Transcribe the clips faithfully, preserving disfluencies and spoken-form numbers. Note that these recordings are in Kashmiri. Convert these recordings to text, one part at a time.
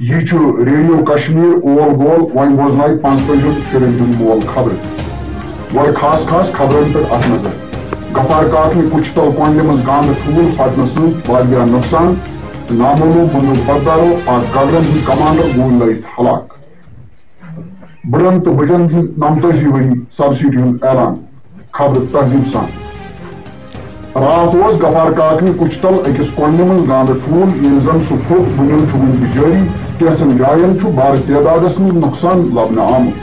یہِ چھُ ریڈیو کشمیر اول گول، وۄنۍ بوزناوِ پانٛژتٲجِہن شُرٮ۪ن ہُنٛد مول خبرٕ۔ گۄڈٕ خاص خاص خبرن پٮ۪ٹھ اکھ نظر۔ غفار کاکنہِ کُچھ تل کۄنٛڈلہِ منٛز گانٛدٕ ٹھوٗل پھٹنہٕ سۭتۍ واریاہ نۄقصان، نامعلوم بندوٗق بردارو اکھ گگرن ہُنٛد کمانڈر گوٗلۍ لٲیِتھ ہلاک۔ بٕڑن تہٕ بٕجن ہٕنٛدۍ نمتٲجی ؤری سبسڈی ہُنٛد اعلان۔ خبرٕ تہذیٖب سان۔ راتھ اوس غفار کاکنہِ کُچھ تل أکِس کۄنٛڈِ منٛز گانٛدٕ ٹھوٗل، ییٚلہِ زن سُہ پھوٚٹ، بُنیُل چھُ وُنہِ تہِ جٲری۔ کینٛژن جاین چھُ بارٕ تعدادس منٛز نۄقصان لبنہٕ آمُت۔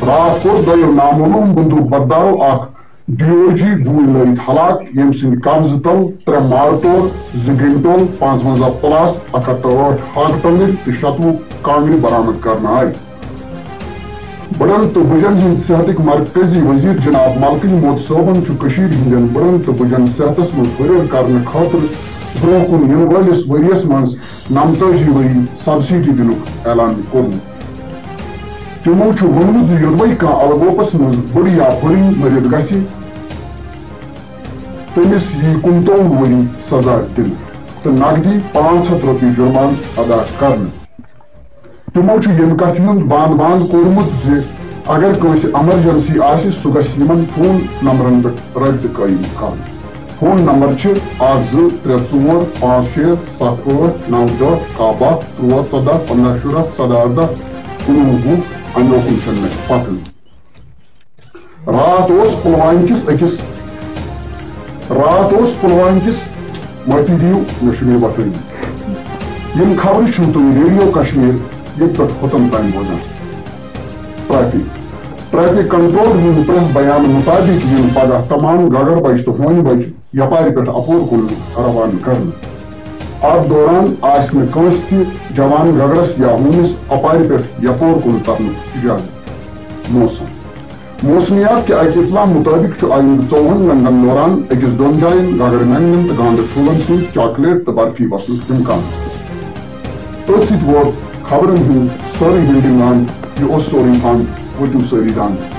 راتھ کوٚر دۄیو نامعلوم بندوٗق بردارو اکھ ڈی او جی گوٗلۍ لٲگِتھ ہلاک، ییٚمہِ سٕنٛدِ قبضہٕ تل ترٛےٚ مارٹور، زٕ گنٹول، پانٛژونٛزاہ پلاس، اکھ ہتھ تہٕ ٲٹھ ہاگ ٹنٕکۍ تہٕ شتوُہ کانٛگرِ برآمد کرنہٕ آیہِ۔ بٕڑن تہٕ بٕجن ہٕنٛدۍ صحتٕکۍ مرکزی وزیر جناب ملکٕنۍ موت صٲبن چھُ کٔشیٖرِ ہٕنٛدٮ۪ن بٕڑن تہٕ بٕجن صحتس منٛز ہُرٮ۪ر کرنہٕ خٲطرٕ برٛونٛہہ کُن یِنہٕ وٲلِس ؤریَس منٛز نمتٲجی ؤری سبسڈی دِنُک اعلان کوٚرمُت۔ تِمو چھُ ووٚنمُت زِ یوٚدوَے کانٛہہ الگوپس منٛز بٕڑ یا بٕڑٕنۍ مٔرِتھ گژھِ، تٔمِس یِیہِ کُنتووُہ ؤری سزا دِنہٕ تہٕ نقدی پانٛژھ ہتھ رۄپیہِ جُرمانہٕ ادا کرنہٕ۔ تِمو چھُ ییٚمہِ کتھِ ہُنٛد بند بند کوٚرمُت زِ اگر کٲنٛسہِ ایمرجنسی آسہِ، سُہ گژھِ یِمن فون نمبرن پٮ۪ٹھ رٲبطہٕ قٲیِم کرُن۔ فون نمبر چھِ اکھ زٕ ترٛےٚ ژور پانٛژھ شےٚ ستھ ٲٹھ نو دَہ کاہ باہ تُرٛواہ ژۄداہ پنٛداہ شُراہ ژۄداہ ارداہ کُنوُہ وُہ۔ اَمہِ اوکُن چھَنہٕ مےٚ پتہٕ۔ راتھ اوس پُلوامہِ کِس أکِس، راتھ اوس پُلوامہِ کِس، معٲفی دِیِو، مےٚ چھُ مےٚ وۄتھٲنی۔ یِم خبرٕ چھِو تُہۍ ریڈیو کشمیر ییٚتہِ پٮ۪ٹھ ہوٚتَن تام بوزان۔ ٹریفک، ٹریفک کنٹرول ہٕنٛدِ پریس بیان مُطابق یِن پگاہ تمام گگر بچہِ تہٕ ہونۍ بچہِ یپارِ پٮ۪ٹھ اپور کُن روانہٕ کرنہٕ۔ اتھ دوران آسہِ نہٕ کٲنٛسہِ تہِ جوان گگرس یا ہونِس اپارِ پٮ۪ٹھ یپور کُن ترنُک اجازت۔ موسم۔ موسمیات کہِ اکہِ اطلاع مُطٲبِق چھُ آیندٕ ژووُہن گھنٹن دوران أکِس دۄن جاین گگرٕ مٮ۪نٛگنن تہٕ گانٛدٕ ٹھوٗلن سۭتۍ چاکلیٹ تہٕ برفی وسنُک امکان۔ أتھۍ سۭتۍ ووت خبرن ہُنٛد سورُے گنٛڈِنگ انٛد۔ یہِ اوس سورُے انٛد۔ وٲتِو سٲری دنٛد۔